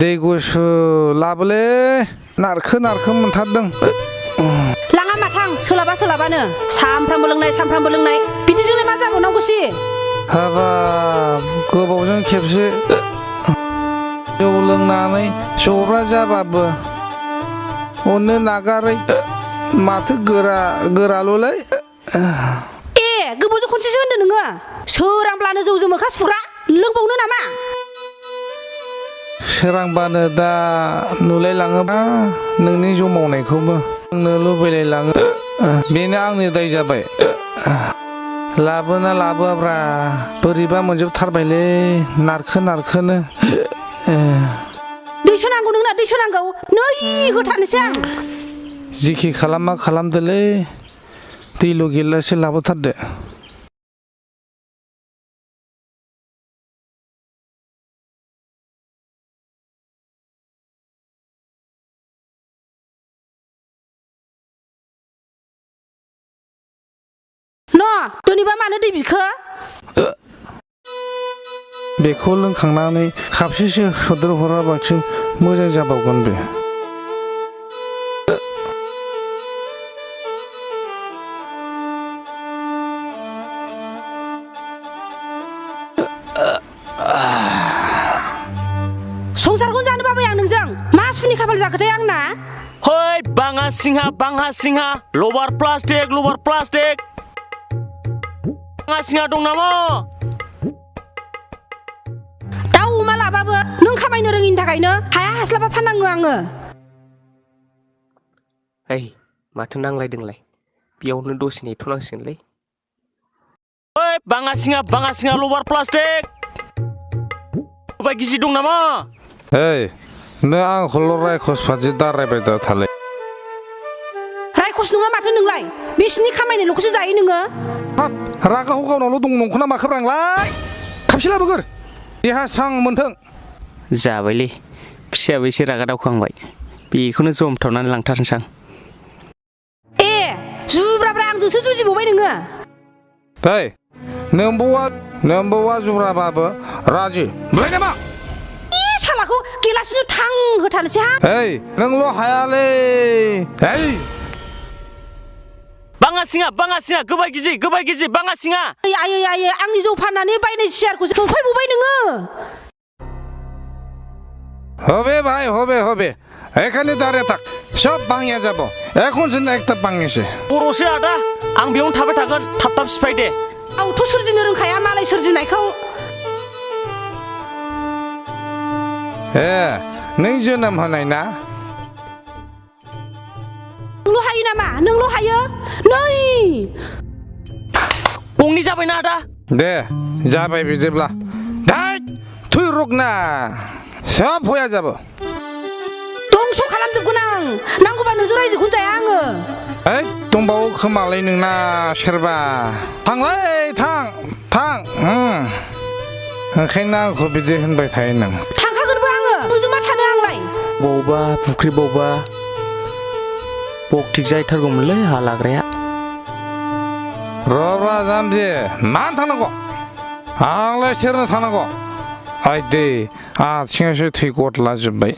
दै गुसु लाबोले नारखो मोनथारदों लाङा माथां सोलाबानो सामफ्रामबो लोंनाय बिदिजोंलाय मा जाबावनांगौसि हाबाब गोबावजों खेबसे जौ लोंनानै जब्रा जाबाबो अननो नागारै माथो गोराल'लै गोबावजों खनसेसो होनदों नोङो सोरांब्लानो जौजों मोखा सुग्रा लोंबावनो नामा सोरांबानो दा नुलायलाङोबा नोंनि जौ मावनायखौबो आंनो लुबैलायलाङो बेनो आंनि दाय जाबाय लाबोना लाबोआब्रा बोरैबा मोनजोबथारबायलै नारखोनो दैसो नांगौ नोंना दैसो नांगौ नै होथारनोसै आं जिखि खालामा खालामदोलै दैल' गिलासो लाबोथारदो दिनैबा मानो दै बिखो बेखौ लोंखांनानै खापसेसो होदेर हराबासो मोजां जाबावगोन बे संसारखौनो जानो बाबाय आं नोंजों मा सुनि खाफाल जाखोथाय आंना हय बाङा सिंहा लबार प्लास्टिक बाङा सिंहा दं नामा दाउ अमा लाबाबो नों खामायनो रोङिनि थाखायनो हाया हास्लाबा फाननाङो आङो माथो नांलायदोंलाय बेयावनो दसे नेथ'नांसिगोनलै ओइ बाङा सिंहा लबार प्लास्टिक बाय गिजि दं नामा नों आंखौल' रायखस फादि दारायबाय दा थालाय रायखस नङा माथो नोंलाय बिसिनि खामायनायल'खौसो जायो नोङो हाब रागाखौ गावनावल' दं नंखौना माखोब्रांलाय खापसे लाबोगोर देहा स्रां मोनथों जाबायलै फिसायाबो एसे रागा दावखांबाय बेखौनो जमथावनानै लांथारनोसै आं जुब्राब्रा आंजोंसो जुजिबावबाय नोङो नोंबौआ जुब्राबाबो राजि बुलाय नामा सालाखौ गिलासजों थां होथारनोसै हा नोंल' हायालै बाङा सिंहा गोबाय गिजि बाङा सिंहा आयै आंनि जौ फाननानै बायनाय सियारखौ होफैबावबाय नोङो হবে ভাই হবে এখানে দাঁড়িয়ে থাক সব ভাঙিয়া যাব এখন যেন একটা ভাঙিছে बर'सो आदा आं बेयावनो थाबाय थागोन थाब सिफाय दे आंथ' सोरजिनो रोंखाया मालाय सोरजिनायखौ नों जोनोम होनाय ना नोंल' हायो नामा नोंल' हायो नै गंनै जाबायना आदा दे जाबाय बिदिब्ला थुइ रगना सब होया जाबो दंस' खालामजोबगोन आं नांगौबा नोंजों रायजोखौनो जाया आङो दंबावो खोमालै नोंना सोरबा थांलाय थां ओंखायनो आंखौ बिदि होनबाय थायो नों थांखागोनबो आङो नोंजों मा थानो आंलाय बबावबा फुख्रि बबावबा बकटिक जाहैथारगौमोनलै हा लाग्राया रब्रा जाम्बि मानो थांनांगौ आंलाय सोरनो थांनांगौ दे आथिङासो थै गदलाजोब्बाय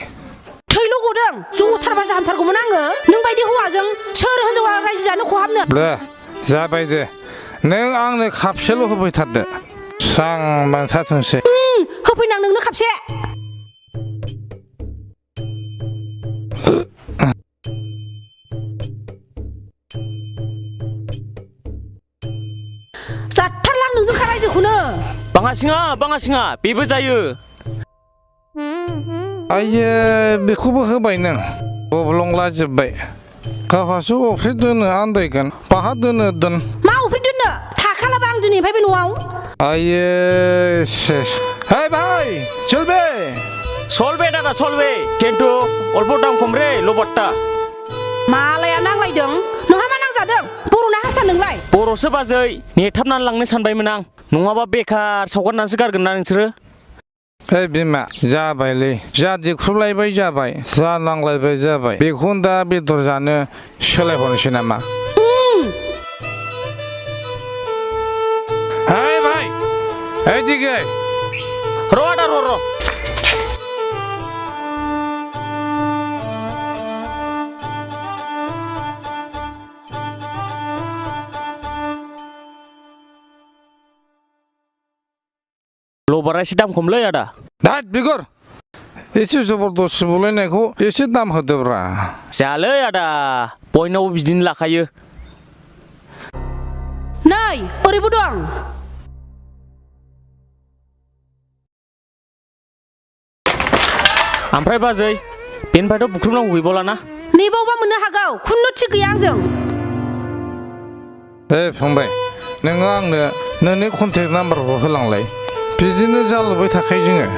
थैल' गदों जथारबासो हामथारगौमोन आङो नों बायदि हौवाजों सोर हिनजावा रायजो जानो खहाबनो दे जाबाय दे नों आंनो खापसेल' होफै थारदो स्रां मोनथारथोंसै होफैनां नोंनो खापसे जाथारलां नोंजोंखा रायजोखौनो बाङा सिंहा बेबो जायो बेखौबो होबाय नों गब्लंलाजोब्बाय गावहासो अफ्रि दोनो आन्दायगोन बाहा दोनो दोन मा अफ्रि दोननो थाखालाबा आं दिनैनिफ्राय बे न'आव भाई सलबे दादा सलबे खिन्थु अल्प दाम खम रे लबारटा मालाया नांलायदों नोंहा मा नांजादों बर'ना हारसा नोंलाय बर'सो बाजै नेथाबनानै लांनो सानबायमोन आं नङाबा बेखार सावगारनानैसो गारगोन ना नोंसोरो बिमा जाबायलै जा देख्रुबलायबाय जाबाय जा नांलायबाय जाबाय बेखौनो दा बेदर जानो सोलायहरनोसै नामा भाई दिगे र' आदा र' लबारा एसे दाम खमलै आदा दाद बिगुर एसे जबरदस्थ बुलायनायखौ एसे दाम होदोब्रा जालै आदा बयनावबो बिदिनो लाखायो नै ओरैबो दं ओमफ्राय बाजै बेनिफ्रायथ' बुख्रुबनांगौ गैबावलाना नैबावबा मोननो हागौ खुनु थिग गैया आंजों फंबाय नोङो आंनो नोंनि कन्टेक्ट नाम्बारखौ होलांलाय बिदिनो जालुबाय थाखायो जोङो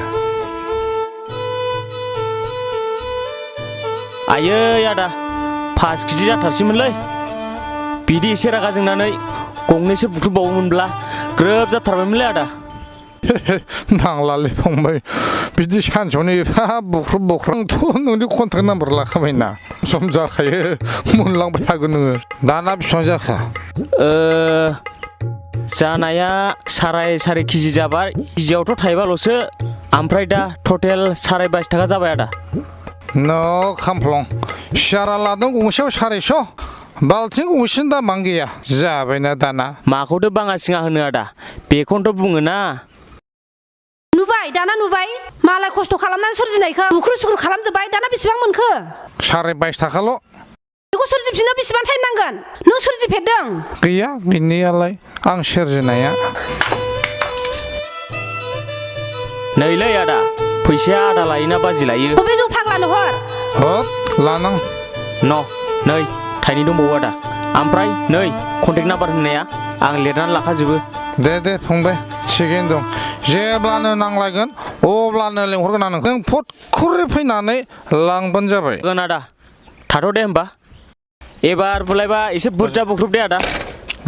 आयै आदा 5 केजि जाथारसैमोनलै बिदि एसे रागा जोंनानै गंनैसो बुख्रुबबावोमोनब्ला ग्रोब जाथारबायमोनलै आदा नांलालै फंबाय बिदि सानसेयावनो एफा बुख्रुब आंथ' नोंनि कन्टेक्ट नाम्बार लाखाबायना सम जाखायो मोनलांबाय थागोन नोङो दाना बेसेबां जाखो जानाया साराय केजि जाबाय केजियावथ' थाइबाल'सो ओमफ्राय दा टटेल 22.5 थाखा जाबाय आदा न' खामफ्लं सियारा लादों गंसेयाव 400 बाल्थिं गंसेनि दामानो गैया जाबायना दाना माखौथो बाङा सिङा होनो आदा बेखौनोथ' बुङोना नुबाय दाना नुबाय मालाय खस्थ' खालामनानै सोरजिनायखौ बुख्रु सुख्रु खालामजोब्बाय दाना बेसेबां मोनखो 22.5 थाखाल' बेखौ सोरजिफिननो बेसेबां टाइम नांगोन नों सोरजिफेरदों गैया गैनायालाय आं सोरजिनाया नैलै आदा फैसाया आदा लायोना बाजि लायो बबे जौ फाग्लानो हर हद लानां नै थाइनै दंबावो आदा ओमफ्राय नै कन्टेक्ट नाम्बार होननाया आं लिरनानै लाखाजोबो दे फंबाय थिगैनो दं जेब्लानो नांलायगोन अब्लानो लेंहरगोन आं नों फटखरि फैनानै लांबानो जाबाय आदा थाथ' दे होमबा एबार बुलायबा एसे बुरजा बुख्रुब दे आदा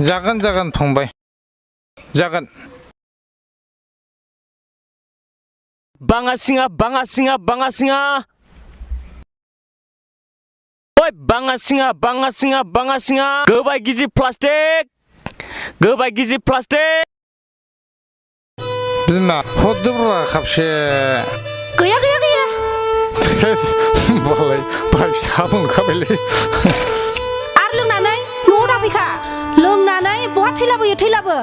जागोन फंबाय जागोन बाङा सिङा ओइ बाङा सिङा गोबाय गिजि प्लास्टिक बिमा हरदोब्रा खापसे गैया होमबालाय बायसा मोनखाबायलै आरो लोंनानै न'आव दाफैखा लोंनानै बहा थैलाबो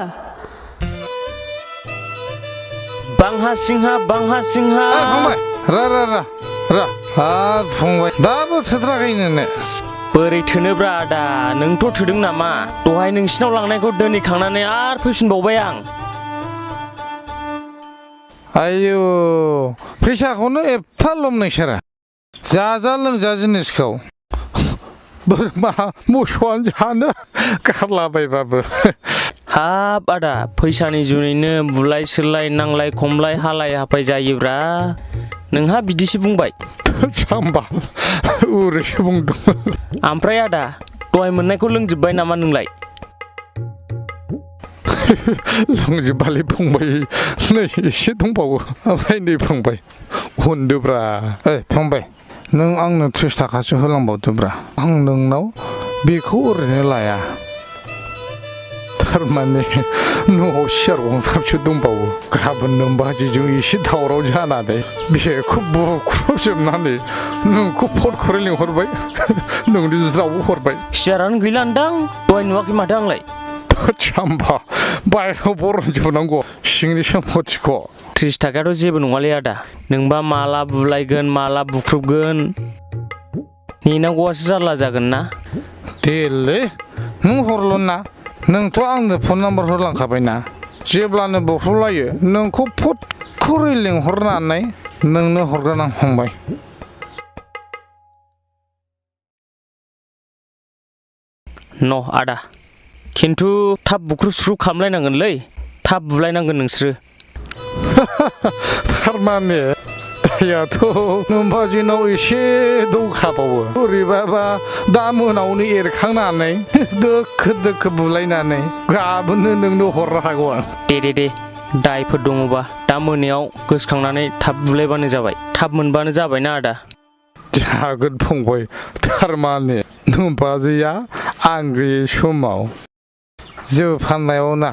बांहा सिंहा फंबाय रा फंबाय दाबो थोथाराखै नोंनो बोरै थोनोब्रा आदा नोंथ' थोदों नामा दहाय नोंसिनाव लांनायखौ दोनहैखांनानै आरो फैफिनबावबाय आं आयौ फैसाखौनो एफा लम नोंसोरो जाजा लोंजा जिनिसखौ बोरमा मोसौआनो जानो गारलाबायबाबो हाब आदा फैसानि जुनैनो बुलाय सोलाय नांलाय खमलाय हालाय हाफाय जायोब्रा नोंहा बिदिसो बुंबाय जाम्बा ओरैसो बुंदों ओमफ्राय आदा दहाय मोननायखौ लोंजोब्बाय नामा नोंलाय लोंजोब्बालै फंबाय नै एसे दंबावो ओमफ्राय नै फंबाय उन्दुब्रा फंबाय नों आंनो 30 थाखासो होलांबावदोब्रा आं नोंनाव बेखौ ओरैनो लाया थारमाने न'आव सियार गंथामसो दंबावो गाबोन नों बाजिजों एसे दावराव जानानै बेखौ बुख्रुबजोबनानै नोंखौ फटखरि लिंहरबाय नोंनि ज्राव हरबाय सियारानो गैलान्दां दहाय नुवाखै माथो आंलाय जाम्बा बायह्रायाव बरनजोबनांगौ सिंनि सम्पथिखौ 30 थाखायाथ' जेबो नङालै आदा नोंबा माला बुलायगोन माला बुख्रुबगोन नेनांगौआसो जारला जागोन ना देलै नों हरल' ना नोंथ' आंनो फन नाम्बार होलांखाबायना जेब्लानो बुख्रुबलायो नोंखौ फटखरि लिंहरनानै नोंनो हरगोन आं फंबाय आदा खिन्थु थाब बुख्रुब खालामलायनांगोनलै थाब बुलायनांगोन नोंसोरो थारमाने याथ' नोमबाजिनाव एसे दंखाबावो बोरैबाबा दा मोनावनो एरखांनानै दोखो बुलायनानै गाबोननो नोंनो हरनो हागौ आं दे दायफोर दङबा दा मोनायाव गोसोखांनानै थाब बुलायबानो जाबाय थाब मोनबानो जाबायना आदा जागोन फंबाय थारमाने नोमबाजिया आं गैयै समाव जौ फाननायाव ना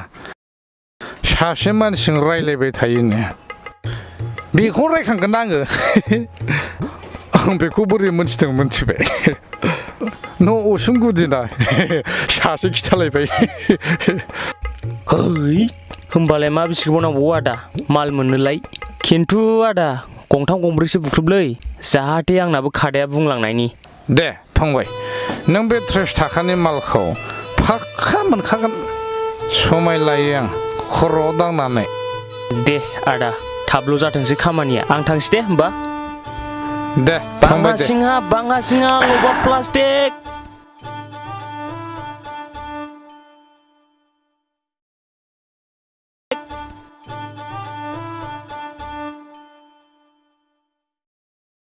सासे मानसिजों रायलायबाय थायोनो बेखौ रायखांगोन आङो आं बेखौ बोरै मोनथिदों मोनथिबाय न' उसुं गुदिना सासे खिथालायबाय है होमबालाय मा बिसिबां नांबावो आदा माल मोननोलाय खिन्थु आदा गंथाम गंब्रैसो बुख्रुबलै जाहाथे आंनाबो खादाया बुंलांनायनि दे फंबाय नों बे 30 थाखानि मालखौ फाक्का मोनखागोन समाय लायो आं खर'आव दांनानै दे आदा थाबल' जाथोंसै खामानिया आं थांसै दे होमबा दे फंबाय दे बाङा सिङा लबा प्लास्टिक